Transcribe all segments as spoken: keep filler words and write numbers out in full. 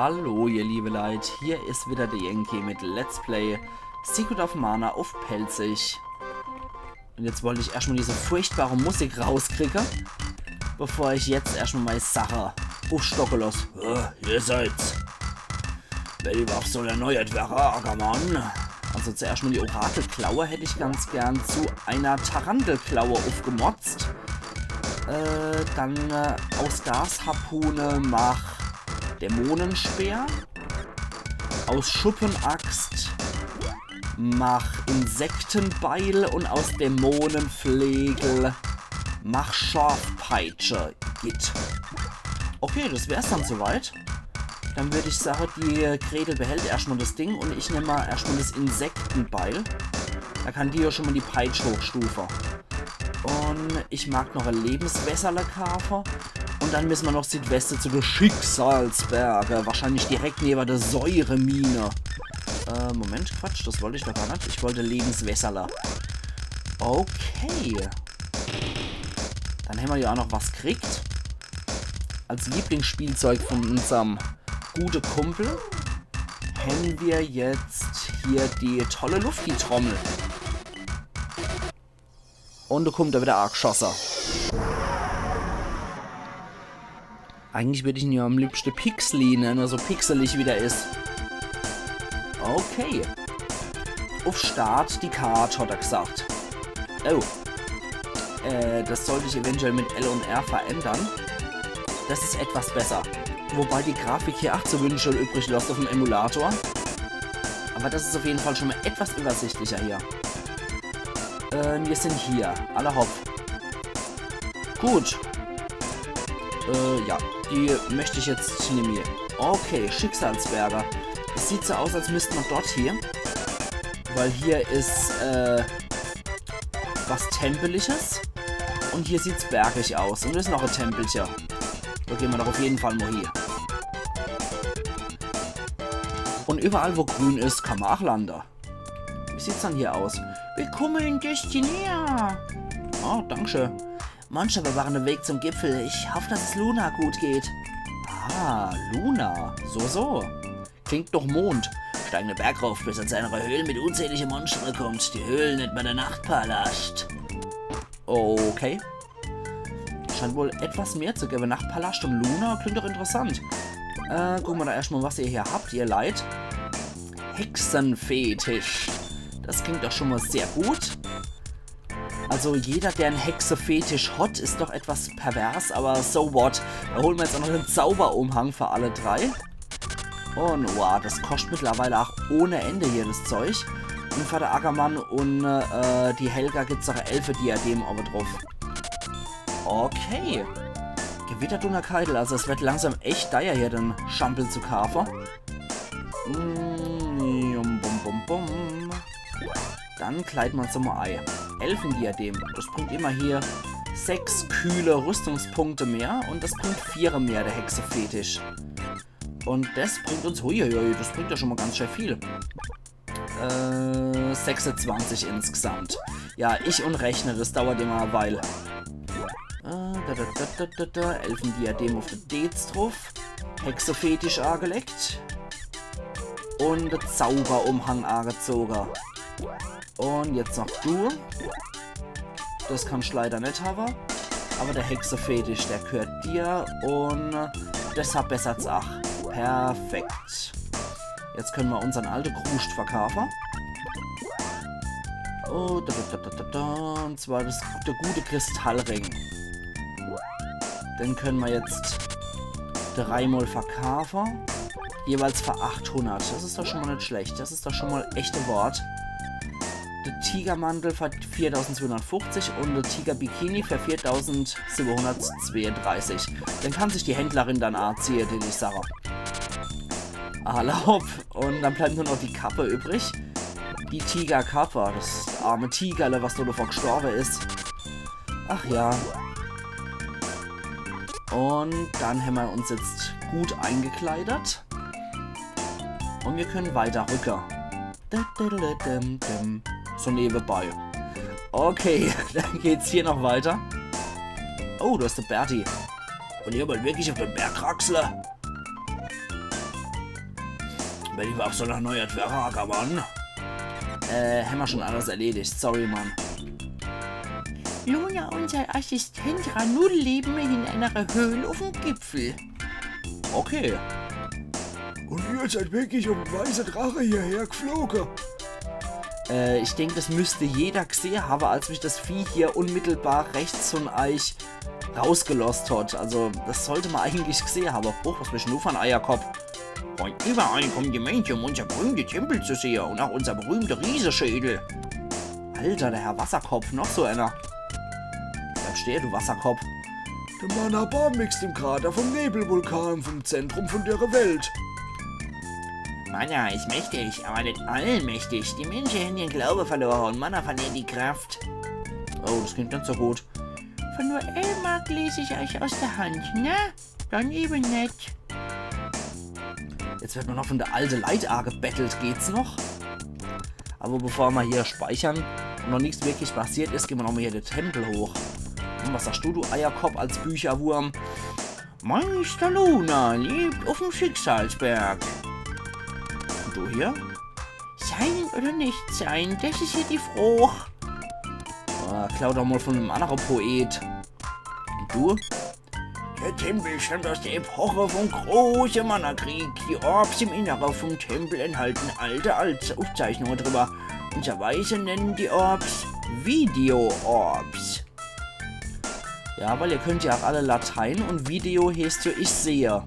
Hallo, ihr liebe Leit, hier is wieder de Yankee mit Let's Play Secret of Mana uff Pälzisch. Un jetzt wollt ich erschtmol diese furchtbare Musik rauskriege, bevor ich jetzt erschtmol mei Sache uffstocke loss. Äh, ihr seid's. Welche Waffe soll erneuert werre, Ackermann? Also zuerschtmol die Orakelklaue hätt ich ganz gern zu einer Tarantelklaue uffgemotzt. Äh, dann, äh, aus Gasharpune mach Dämonespeer. Aus Schuppenaxt mach Insektenbeil un aus Dämoneflegel mach Schorfpeitsche. Gitt. Okay, das wär's dann soweit. Dann würd ich sage, die Gretel behält erschtmol das Ding un ich nemm mol erschtmol das Insektenbeil. Do kann die jo schun mol die Peitsch hochstufe. Un ich mag noch e Lebenswässerle kaafe. Un dann misse mer noch Südweste zu de Schicksalsberge. Wahrscheinlich direkt newe de Säuremine. Äh, Moment, Quatsch, das wollt ich doch gar net. Ich wollt Lebenswässerle. Okay. Dann hämmer jo aa noch was kriegt. Als Lieblingsspielzeug vun unserm gute Kumpel hämmer jetzt hier die tolle Lufti-Trommel. Un do kummt er wieder aagschosse. Eigentlich würd ich en jo am liebschte Pixeli nenne, weil er so pixelig wieder is. Okay. Uff Start die Kart, hat er gesagt. Oh. Äh, das sollt ich eventuell mit L un R verändere. Das is etwas besser. Wobei die Grafik hier ach zu wünsche übrig losst uffm Emulator. Awwer das is uff jeden Fall schun mol etwas übersichtlicher hier. Äh, mir sin hier. Alla hopp. Gut. Äh, ja. Die möcht ich jetzt nimmi. Okay, Schicksalsberge. Es sieht so aus, als müsst mer dort hier. Weil hier is, äh, was Tempeliges. Un hier sieht's bergig aus. Un do is noch e Tempelche. Do gehn mer doch uff jeden Fall mol hie. Un überall, wo grün is, kann mer ach lande. Wie sieht's dann hier aus? Willkommen in Destinia! Oh, danke schön. Monster bewahren den Weg zum Gipfel. Ich hoffe, dass es Luna gut geht. Ah, Luna. So, so. Klingt noch Mond. Steigen den Berg rauf, bis er zu einer Höhle mit unzähligen Monstern kommt. Die Höhle nennt man den Nachtpalast. Okay. Scheint wohl etwas mehr zu geben. Nachtpalast un Luna klingt doch interessant. Äh, gucke mer doch erscht mol, was ihr hier habt, ihr Leit. Hexefetisch. Das klingt doch schun mol sehr gut. Also jeder, der en Hexefetisch hat, is doch etwas pervers, awwer so what. Do hole mer jetzt ach noch den Zauberumhang für alle drei. Un wow, das koscht mittlerweile ach ohne Ende hier das Zeug. Un für de Ackermann un, äh, die Helga gibt's ach e Elfediadem owwe druff. Okay. Gewitterdunnerkeitel, also es wird langsam echt deier hier, den Schampel zu kaafe. Mm, bum, bum, bum. Dann kleide mer uns doch mol ei. Elfediadem, das bringt immerhin sechs kühle Rüstungspunkte mehr un das bringt viere mehr, der Hexefetisch. Un das bringt uns, huiuiui, das bringt jo schun mol ganz schön viel. Äh, sechsundzwanzig insgesamt. Ja, ich un Rechne, das dauert immer e Weil. Äh, da, da, da, da, da, da. Elfediadem uff de Deez druff. Hexefetisch aagelegt. Un de Zauberumhang aagezoge. Un jetzt noch du. Das kannsch leider net hawwe. Awwer de Hexefetisch, der g'hört dir. Un deshalb bessert's ach. Perfekt. Jetzt kenne mer unsern alte Kruscht verkaafe. Oh, da, da, da, da, da, da. Un zwar das, der gute Kristallring. Den kenne mer jetzt dreimol verkaafe. Jeweils für achthundert. Das is doch schun mol net schlecht. Das is doch schun mol echt e Wort. De Tigermantel für viertausendzweihundertfünfzig un de Tigerbikini für viertausendsiebenhundertzweiunddreißig. Den kann sich die Händlerin dann aaziehe, den ich sage. Alla hopp. Un dann bleibt nur noch die Kappe übrig. Die Tigerkappe. Das arme Tigerle, was do devor gestorbe is. Ach ja. Un dann hämmer uns jetzt gut eingekleidet. Un mir kenne weiter rücke. Da, da, da, da, dum, dum. So newebei. Okay, dann geht's hier noch weiter. Oh, do is de Berti. Un ihr wollt wirklich uff de Berg kraxle? Lieber Absolver neuer Dwerg, Ackermann. Äh, hämmer schon alles erledigt. Sorry, Mann. Luna und sein Assistent Ranul leben in einer Höhle auf dem Gipfel. Okay. Und ihr seid wirklich auf dem weißen Drache hierher geflogen? Äh, ich denk, das müsste jeder gsehe habe, als mich das Vieh hier unmittelbar rechts von euch rausgelost hat. Also, das sollte man eigentlich gsehe habe. Huch, was bist denn du für en Eierkopp? Von überall kommen die Menschen, um unser berühmter Tempel zu sehen und auch unser berühmter Rieseschädel. Alter, der Herr Wasserkopf, noch so einer. Bleib stehe, du Wasserkopf. Der Mana Baum wächst im Krater vom Nebelvulkan, vom Zentrum von der Welt. Mana ist mächtig, aber nicht allmächtig. Die Menschen haben ihren Glaube verloren und Mana verliert die Kraft. Oh, das klingt nicht so gut. Von nur einmal lese ich euch aus der Hand, ne? Dann eben nicht. Jetzt wird man noch von der alte Leit agebettelt. Geht's noch? Aber bevor wir hier speichern und noch nichts wirklich passiert ist, gehen wir nochmal hier den Tempel hoch. Und was sagst du, du Eierkopp als Bücherwurm? Meister Luna lebt auf dem Schicksalsberg. Und du hier? Sein oder nicht sein, das ist hier die Frage. Ah, klau doch mal von einem anderen Poet. Und du? Der Tempel stammt aus der Epoche vom großen Mana-Krieg. Die Orbs im Inneren vom Tempel enthalten alte Aufzeichnungen drüber. Unsere Weisen nennen die Orbs Video-Orbs. Ja, weil ihr könnt ja auch alle Latein und Video heißt ja ich sehe.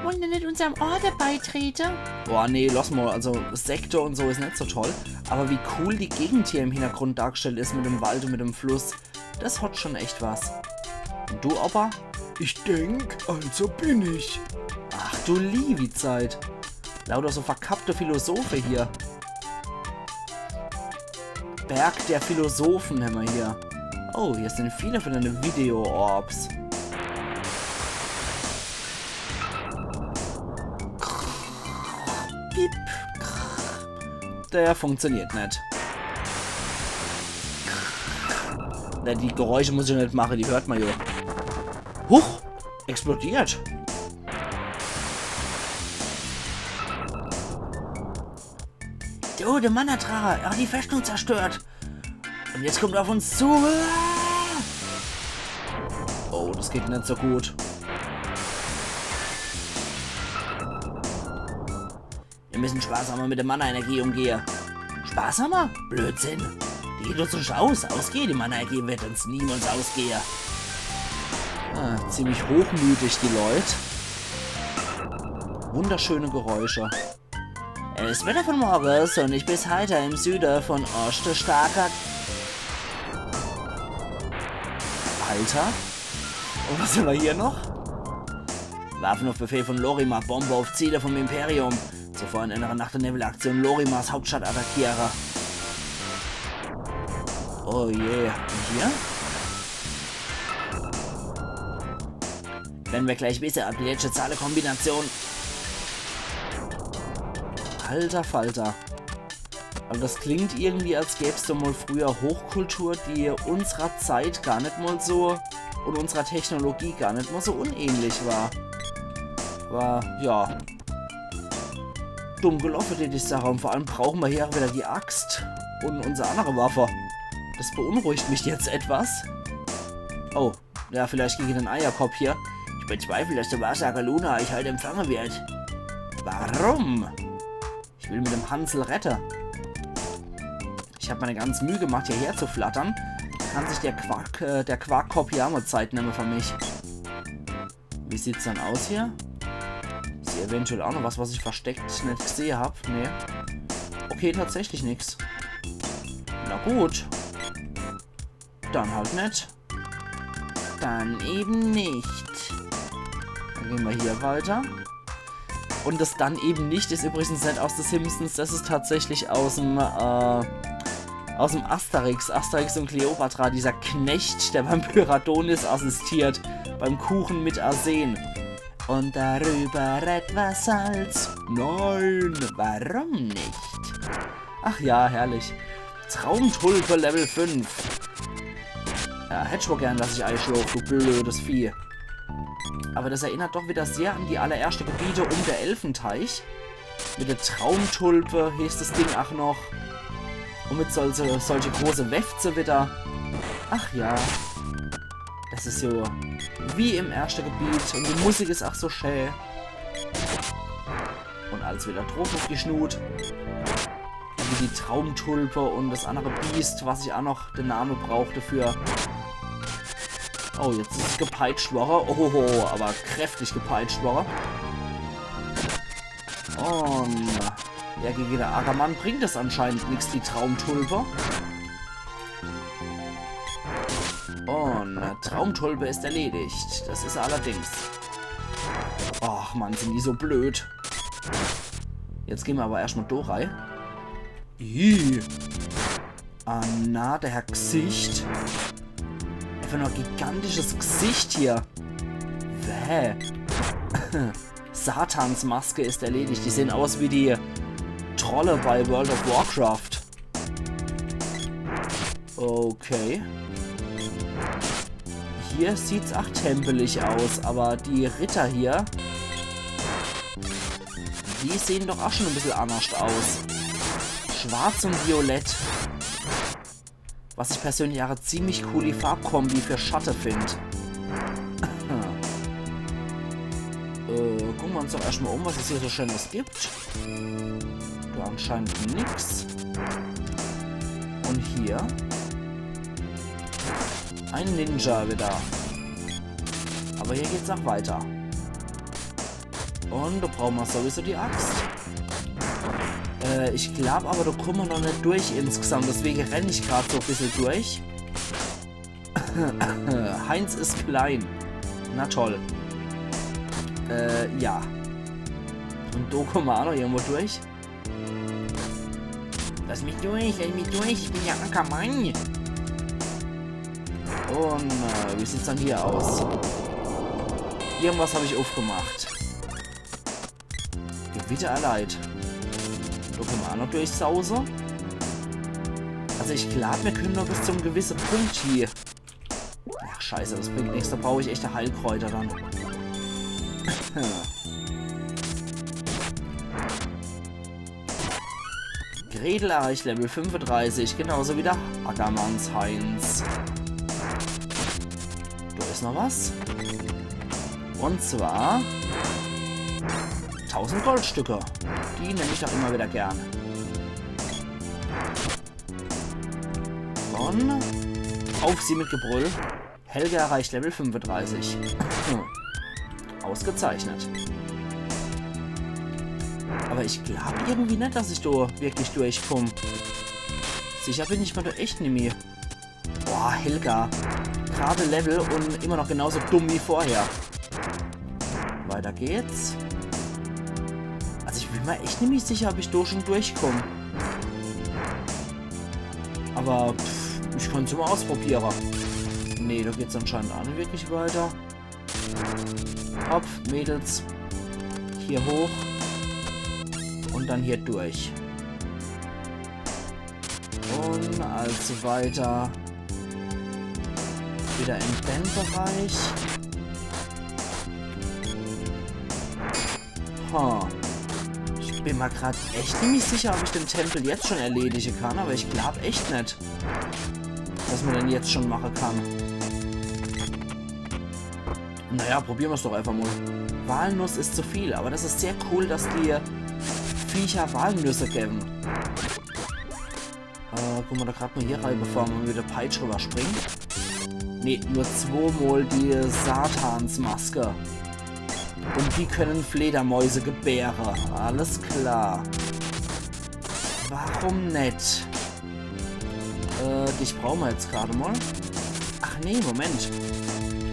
Wollen wir nicht unserem Orden beitreten? Boah, nee, lass mal. Also Sekte und so ist nicht so toll. Aber wie cool die Gegend hier im Hintergrund dargestellt ist mit dem Wald und mit dem Fluss, das hat schon echt was. Und du, Opa? Ich denk, also bin ich. Ach du liebi Zeit. Lauter so verkappte Philosophe hier. Berg der Philosophen hämmer hier. Oh, hier sind viele von den Video-Orbs. Piep. Der funktioniert nicht. Na, die Geräusche muss ich nicht machen, die hört man ja. Huch! Explodiert! Du, der Mana-Drache, er hat die Festung zerstört. Und jetzt kommt er auf uns zu. Oh, das geht nicht so gut. Wir müssen sparsamer mit der Mana-Energie umgehen. Sparsamer? Blödsinn. Die geht uns nicht aus. Ausgehen, die Mana-Energie wird uns niemals ausgehen. Ah, ziemlich hochmütig, die Leute. Wunderschöne Geräusche. Es wird von morgens und ich bin heiter im Süden von Oste starker. Alter? Und was hämmer hier noch? Waffen auf Befehl von Lorimar, Bombe auf Ziele vom Imperium. Zuvor in einer Nacht- und Nebelaktion Lorimars Hauptstadt attackiere. Oh je. Und hier? Wenn wir gleich wissen, ob die letzte Zahlenkombination. Alter Falter. Aber das klingt irgendwie, als gäb's da mal früher Hochkultur, die unserer Zeit gar nicht mal so und unserer Technologie gar nicht mal so unähnlich war. War, ja. Dumm gelaufen, die Sache. Und vor allem brauchen wir hier auch wieder die Axt und unsere andere Waffe. Das beunruhigt mich jetzt etwas. Oh, ja, vielleicht gegen den Eierkopp hier. Ich bezweifle, dass der Wahrsager Luna euch heute empfangen wird. Warum? Ich will mit dem Hansel rette. Ich hab mir ganz Mühe gemacht, hierher zu flattern. Da kann sich der Quark, äh, der Quarkkopp hier auch mal Zeit nehmen für mich. Wie sieht's dann aus hier? Ist hier eventuell auch noch was, was ich versteckt nicht gesehen hab? Nee. Okay, tatsächlich nix. Na gut. Dann halt nicht. Dann eben nicht. Dann gehen wir hier weiter. Und das dann eben nicht ist übrigens nicht aus The Simpsons, das ist tatsächlich aus dem, äh, aus dem Asterix. Asterix und Cleopatra, dieser Knecht, der beim Pyradonis assistiert, beim Kuchen mit Arsen. Und darüber etwas Salz. Nein, warum nicht? Ach ja, herrlich. Traumtulpe Level fünf. Ja, hätt ich wohl gern, dass ich einschlof, du blödes Vieh. Aber das erinnert doch wieder sehr an die allererschte Gebiete um de Elfenteich. Mit der Traumtulpe heeßt das Ding ach noch. Und mit solche, solche große Wäfze wieder. Ach ja. Das is so wie im erschte Gebiet. Und die Musik is ach so schä. Und als wieder druff uff die Schnut. Wie die Traumtulpe und das andere Biest, was ich ach noch de Name brauch dafür. Oh, jetzt is gepeitscht worre. Ohoho, aber kräftig gepeitscht worre. Und ja, gegen de Ackermann bringt es anscheinend nix, die Traumtulpe. Und Traumtulpe is erledigt. Das is er allerdings. Ach Mann, sin die so blöd. Jetzt gehn mer aber erscht mal do rei. Ih. Ah, na, der Herr Gsicht. Einfach nur e gigantisches Gsicht hier. Wäh. Satans Maske is erledigt. Die sehn aus wie die Trolle bei World of Warcraft. Okay. Hier sieht's ach tempelig aus, aber die Ritter hier, die sehn doch ach schon e bissel annerscht aus. Schwarz und Violett. Was ich persönlich ach e ziemlich cooli Farbkombi für Schatte find. Äh, gucke mer uns doch erscht mal um, was es hier so Schönes gibt. Do anscheinend nix. Und hier ein Ninja wieder. Aber hier geht's ach weiter. Und do brauche mer sowieso die Axt. Äh, ich glaub aber, do kumme mer noch net durch insgesamt. Deswege renn ich grad so e bissel durch. Heinz is klein. Na toll. Äh, ja. Und do kumme mer ach noch irgendwo durch. Lass mich durch, lass mich durch, ich bin ja Ackermann. Und äh, wie sieht's dann hier aus? Irgendwas hab ich uffgemacht. Gewitter erleid. Do kumme mer ach noch durchsause. Also ich glaub, mir könne nur bis zum gewisse Punkt hier. Ach scheiße, das bringt nix. Do brauch ich echte Heilkräuter dann. Gretel erreicht Level fünfunddreißig, genauso wie der Ackermanns Heinz. Do is noch was. Und zwar tausend Goldstücke. Die nemm ich doch immer wieder gern. Und auf sie mit Gebrüll. Helga erreicht Level fünfunddreißig. Ausgezeichnet. Aber ich glaub irgendwie net, dass ich do wirklich durchkumm. Sicher bin ich mer do echt nimmi. Boah, Helga. Grade Level und immer noch genauso dumm wie vorher. Weiter geht's. Also ich bin mer echt nimmi sicher, ob ich do schon durchkumm. Aber pff, ich kann's immer ausprobiere. Nee, do geht's anscheinend ach net wirklich weiter. Hopp, Mädels. Hier hoch. Und dann hier durch. Und als weiter wieder im Bandbereich. Ha. Ich bin mer grad echt nimmi sicher, ob ich den Tempel jetzt schon erledige kann, aber ich glaub echt net, dass mer den jetzt schon mache kann. Naja, probiere mer's doch einfach mal. Walnuss is zu viel, aber das is sehr cool, dass die Viecher Walnüsse geben. Äh, gucke mer doch grad mal hier rei, bevor mer mit der Peitsch rüberspringe. Nee, nur zwomol die Satansmaske. Und die können Fledermäuse gebäre. Alles klar. Warum net? Äh, dich brauche mer jetzt grad mal. Ach nee, Moment.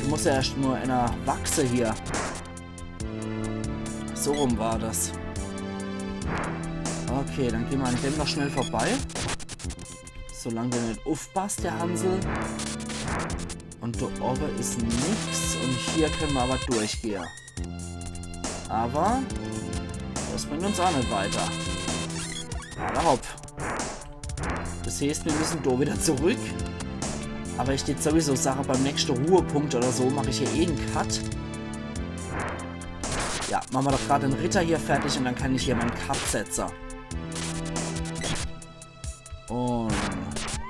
Du musst ja erscht mal einer wachse hier. So rum war das. Okay, dann gehn mer an dem noch schnell vorbei. Solang der net uffpasst, der Hansel. Und do owwe is nix. Und hier könne mer aber durchgehe. Aber das bringt uns auch net weiter. Alla hopp. Das heeßt, mir müssen do wieder zurück. Aber ich tät sowieso sache, beim nächste Ruhepunkt oder so mach ich hier eh en Cut. Ja, mache mer doch grad den Ritter hier fertig un dann kann ich hier mein Cut setze. Un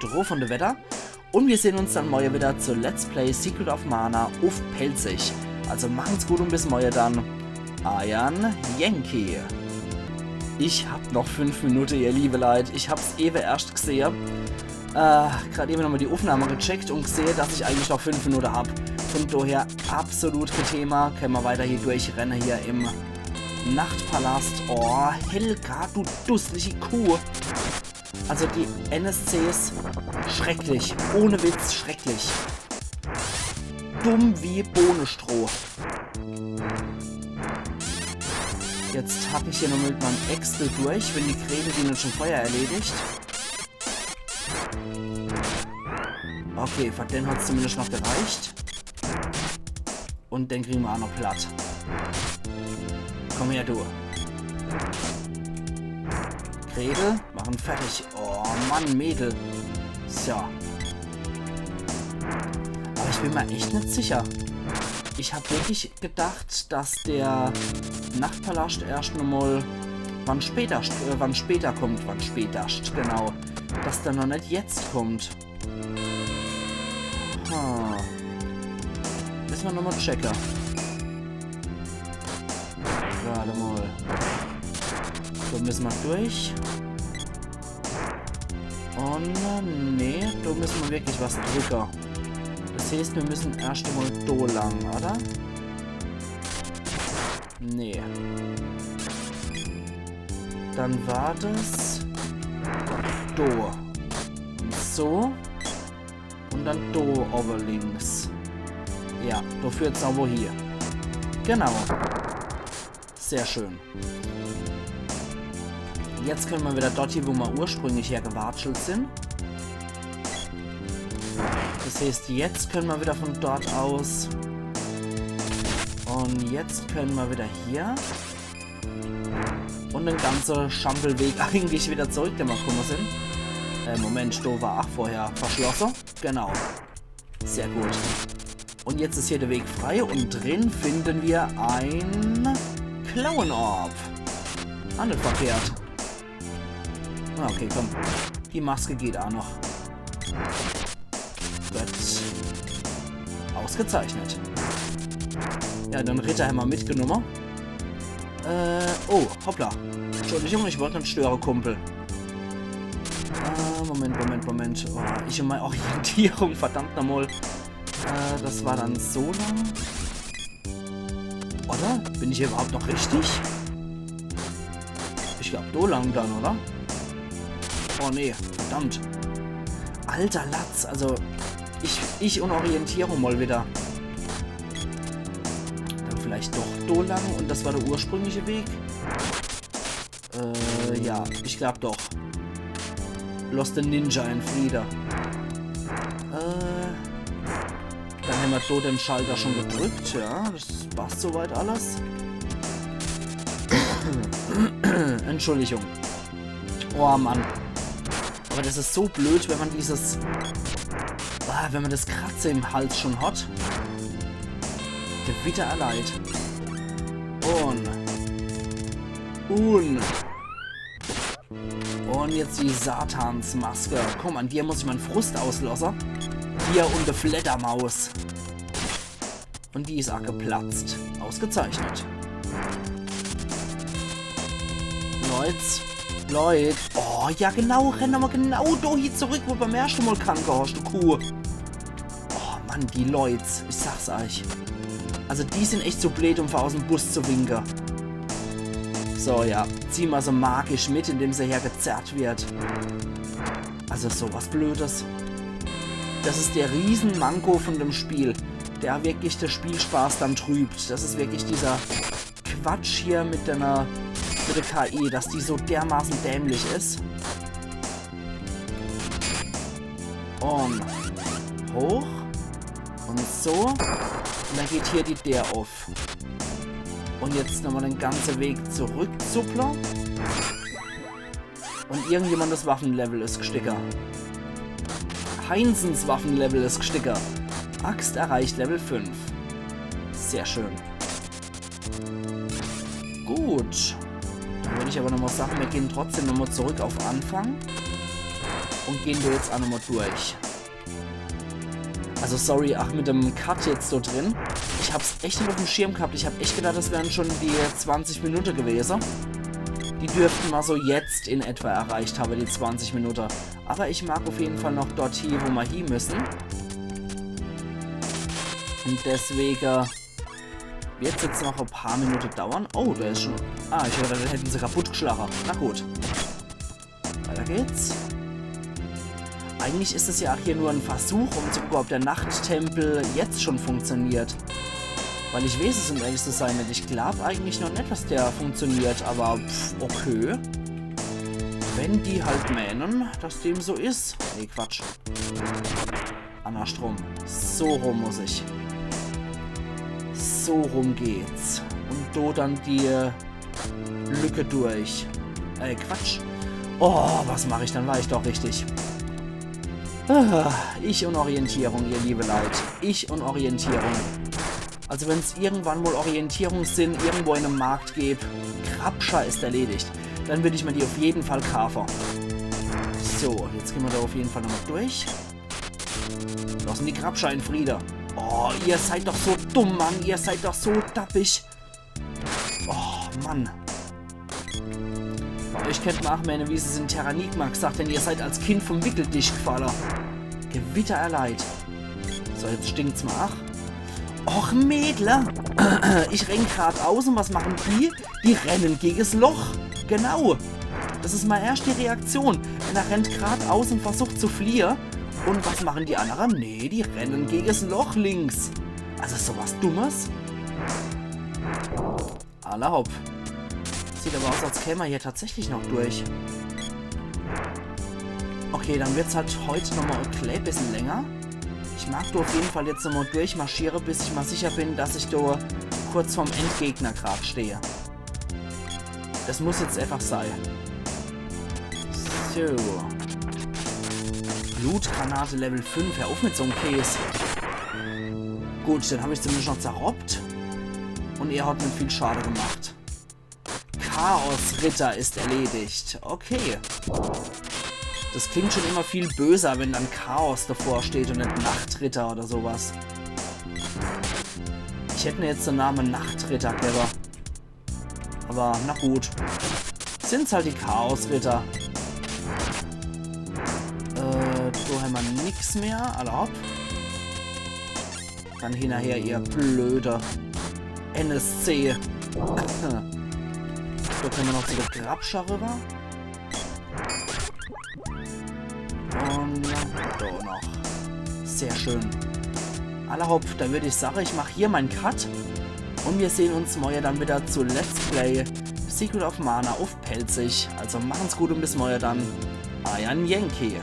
druff un dewedder. Un mir sehn uns dann morje widder zu Let's Play Secret of Mana uff Pälzisch. Also machen's gut un bis morje dann. Eier Yankee. Ich hab noch fünf Minute, ihr liebe Leit. Ich hab's ewe erscht gsehe. Äh, grad ewe nochmol die Uffnahme gecheckt un gsehe, dass ich eigentlich noch fünf Minute hab. Vun doher absolut kee Thema. Kenne mer weiter hier durchrenne hier im Nachtpalast. Oh, Helga, du dussliche Kuh. Also die N S Cs, schrecklich. Ohne Witz, schrecklich. Dumm wie Bohnestroh. Jetzt hack ich hier noch mit meinem Äxtel durch, wenn die Gretel die net schon vorher erledigt. Okay, für den hat's zumindest noch gereicht. Un den kriegen wir auch noch platt. Komm her, du. Gretel, machen fertig. Oh Mann, Mädel. So. Aber ich bin mir echt net sicher. Ich hab wirklich gedacht, dass der Nachtpalast erscht nochmal wann später, äh, wann später kommt, wann später, genau. Dass der noch net jetzt kommt. Ha. Müssen wir nochmal checken. Warte mal. Da müssen wir durch. Und, äh, nee, da müssen wir wirklich was drücken. Das heißt, wir müssen erst einmal da lang, oder? Nee. Dann war das da. Und so. Und dann da oben links. Ja, da führt's aber hier. Genau. Sehr schön. Jetzt können wir wieder dort hin, wo wir ursprünglich hergewatschelt sind. Das heißt, jetzt können wir wieder von dort aus. Und jetzt können wir wieder hier. Und den ganzen Schampelweg eigentlich wieder zurück, den wir gekommen sind. Äh, Moment, da war auch vorher verschlossen. Genau. Sehr gut. Und jetzt ist hier der Weg frei und drin finden wir ein Clown-Orb. Auch nicht verkehrt. Ah, okay, komm. Die Maske geht auch noch. Gut. Ausgezeichnet. Ja, den Ritter haben wir mitgenommen. Äh, oh, hoppla. Entschuldigung, ich wollte nicht stören, Kumpel. Äh, Moment, Moment, Moment. Oh, ich und meine Orientierung, verdammt nochmal. Äh, das war dann so lang. Oder? Bin ich hier überhaupt noch richtig? Ich glaub, da lang dann, oder? Oh nee, verdammt. Alter Latz, also ich, ich und Orientierung mal wieder. Dann vielleicht doch da lang und das war der ursprüngliche Weg. Äh, ja, ich glaub doch. Lass den Ninja in Friede. Äh, dann haben wir da den Schalter schon gedrückt, ja, das passt soweit alles. Entschuldigung. Oh Mann. Aber das ist so blöd, wenn man dieses, ah, wenn man das Kratze im Hals schon hat. Gewitter erleid. Und. Und. Und jetzt die Satansmaske. Komm, an dir muss ich meinen Frust auslassen. Dir und die Fledermaus. Und die ist auch geplatzt. Ausgezeichnet. Leute. Leute. Oh, ja genau, renn nochmal genau da hier zurück, wo du beim ersten Mal krank warst, du Kuh. Oh Mann, die Leute. Ich sag's euch. Also die sind echt zu blöd, um vor aus dem Bus zu winken. So, ja. Zieh mal so magisch mit, indem sie hergezerrt wird. Also sowas Blödes. Das ist der Riesenmanko von dem Spiel, der wirklich den Spielspaß dann trübt. Das ist wirklich dieser Quatsch hier mit der, mit der K I, dass die so dermaßen dämlich ist. Und hoch. Und so. Und dann geht hier die Tür auf. Und jetzt nochmal den ganzen Weg zurück, Suppler. Und irgendjemandes Waffenlevel ist gsticker. Heinsens Waffenlevel ist gsticker. Axt erreicht Level fünf. Sehr schön. Gut. Dann würd ich aber nochmal sagen, wir gehen trotzdem nochmal zurück auf Anfang und gehen da jetzt auch nochmal durch. Also sorry, ach, mit dem Cut jetzt so drin. Ich hab's echt nicht auf dem Schirm gehabt. Ich hab echt gedacht, das wären schon die zwanzig Minuten gewesen. Die dürften mal so jetzt in etwa erreicht haben, die zwanzig Minuten. Aber ich mag auf jeden Fall noch dorthin, wo wir hin müssen. Und deswegen wird's jetzt noch ein paar Minuten dauern. Oh, der ist schon. Ah, ich höre, den hätten sie kaputt geschlagen. Na gut. Weiter geht's. Eigentlich ist es ja auch hier nur ein Versuch, um zu gucken, ob der Nachttempel jetzt schon funktioniert. Weil ich weiß es, um ehrlich zu sein, nicht. Ich glaub eigentlich noch nicht, dass der funktioniert, aber pff, okay. Wenn die halt meinen, dass dem so ist. Nee, Quatsch. Andersrum. So rum muss ich. So rum geht's. Und do dann die Lücke durch. Äh, Quatsch. Oh, was mach ich? Dann war ich doch richtig. Ah, ich und Orientierung, ihr liebe Leute. Ich und Orientierung. Also wenn's irgendwann mal Orientierungssinn irgendwo in einem Markt gäb, Grabscher ist erledigt, dann würd ich mir die auf jeden Fall kaufen. So, jetzt gehen wir da auf jeden Fall nochmal durch. Lassen die Grabscher in Friede. Oh, ihr seid doch so dumm, Mann. Ihr seid doch so dappig. Oh, Mann. Bei euch kennt man auch meine, wie sie es in Terranigma gesagt haben, ihr seid als Kind vom Wickeltisch gefallen. Gewitter erleid. So, jetzt stinkt's mal. Ach. Och, Mädler. Ich renn grad aus und was machen die? Die rennen geges Loch. Genau. Das ist meine erste Reaktion. Einer rennt grad aus und versucht zu fliehen. Und was machen die anderen? Nee, die rennen geges Loch links. Also sowas Dummes. Alla hopp. Sieht aber aus, als käme er hier tatsächlich noch durch. Okay, dann wird's halt heute nochmal ein klein bisschen länger. Ich mag da auf jeden Fall jetzt nochmal durchmarschieren, bis ich mal sicher bin, dass ich da kurz vorm Endgegner grad stehe. Das muss jetzt einfach sein. So. Blutgranate Level fünf. Hör auf mit so'm Käs. Gut, den hab ich zumindest noch zerroppt. Und er hat nicht viel Schade gemacht. Chaosritter ist erledigt. Okay. Das klingt schon immer viel böser, wenn dann Chaos davor steht und nicht Nachtritter oder sowas. Ich hätt mir jetzt den Namen Nachtritter gegeben. Aber na gut. Sind's halt die Chaosritter. Äh, da haben wir nix mehr. Alla hopp. Dann hinterher, ihr blöde N S C. So, können wir noch zu der Grabscher rüber. Und da noch. Sehr schön. Alla hopp, dann würd ich sagen, ich mach hier meinen Cut. Und wir sehen uns morgen dann wieder zu Let's Play Secret of Mana auf Pälzisch. Also machen's gut und bis morgen dann. Euer Yankee.